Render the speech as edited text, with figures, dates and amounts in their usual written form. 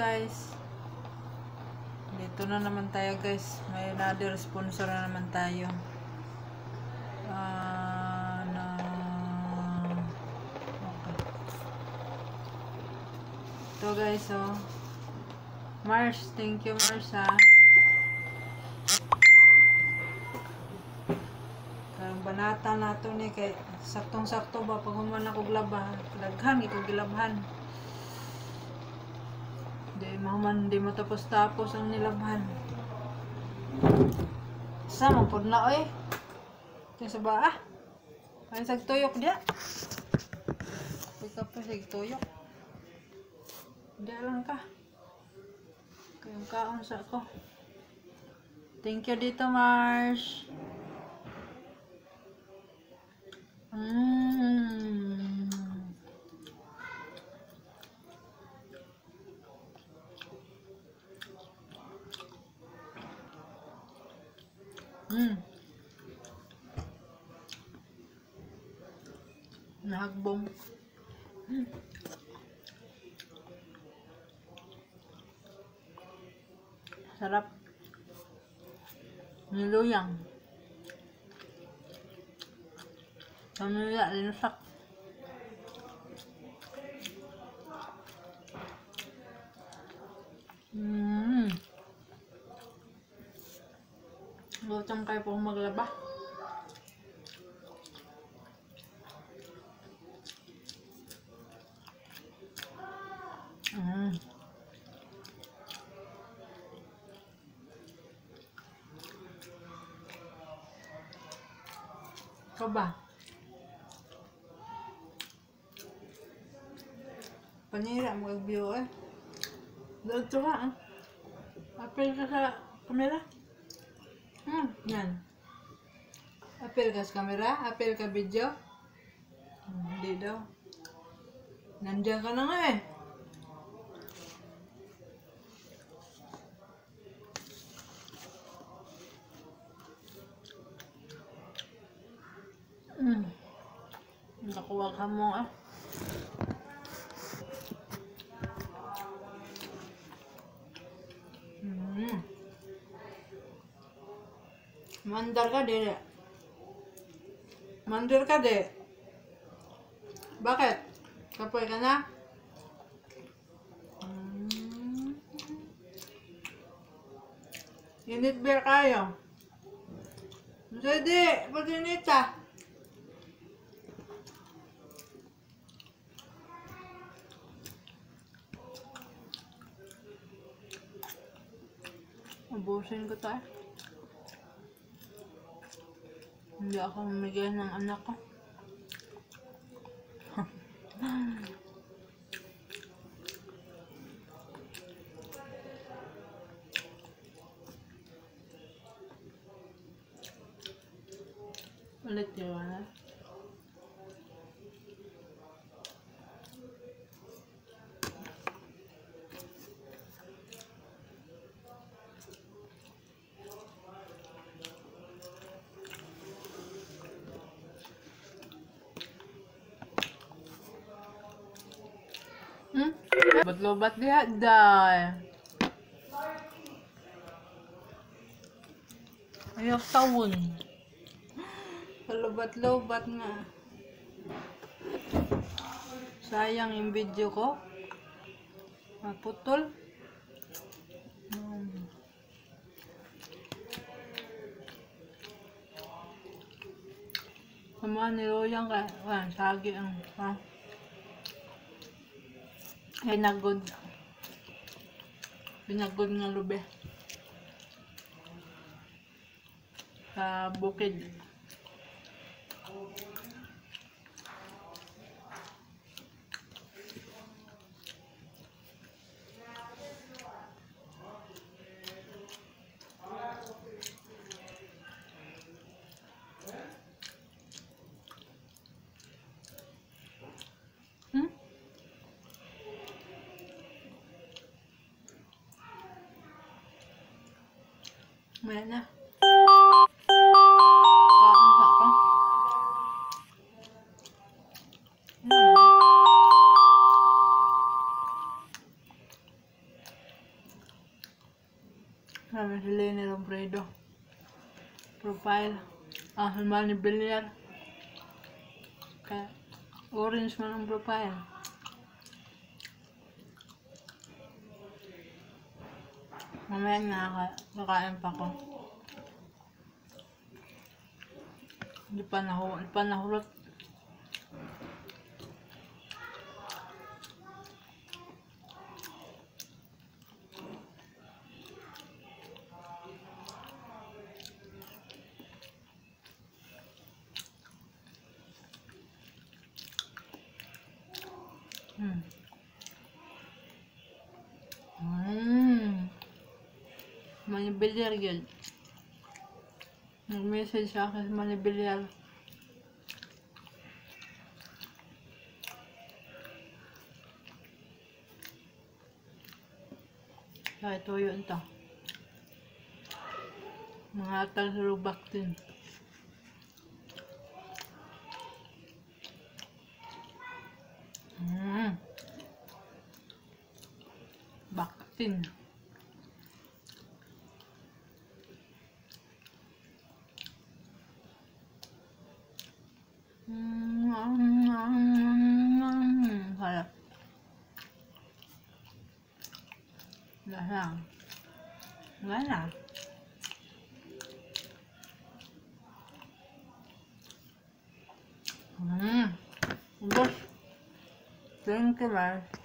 Guys. Dito na naman tayo, guys. May another sponsor na naman tayo. Na okay. Ito, guys, oh. Mars, thank you, Mars, ha. Karong banata na to ni kay saktong-sakto ba pag human ako glaba, daghan ko gilabhan. Di mahuman, di matapos-tapos ang nilabhan. Sa man pud na oy. Kaysa ba ah? Ay sag tuyok dia. Pika pa sig tuyok. Dia lang ka. Kayong kaon sa ko. Thank you dito, Mars. Nahagbong. Sarap. Niluyang. Pamilya, linusak. Gutom kayo pong maglaba. Ikaw ba? Panira mo view eh. Dito ka ah. Apel ka sa kamera. Yan. Apel ka sa kamera, apel ka video. Hindi daw. Nandiyan ka na nga eh. Nakuha ka mo ah. Mandar ka, de. Mandar ka, de. Bakit? Kapoy ka na? Init beer kayo. Hindi, pag-init ah. Ubusin ko to eh. Hindi ako mamigay ng anak ko. Ulit yun ah. Lobat-lobat diha, day. Ayaw tawon. Lobat-lobat nga. Sayang yung video ko. Maputol. Sama niluyang ka. Sagi ang. Hinagod. Hinagod nga lube. Sa bukid. Wala na. Kaon sa ako. Sabi si Leni Robredo. Profile. Ah, si Manny Villar. Kaya, orange man ang profile. Mamaya nakakain pa ko. Hindi pa nahulot. Manny Villar yun. Nag-message sa akin si Manny Villar. Kaya tuyo ito. Mga atal sa lubak din. Baktin. Harap. Wala. Wala. Ubos. Thank you, guys.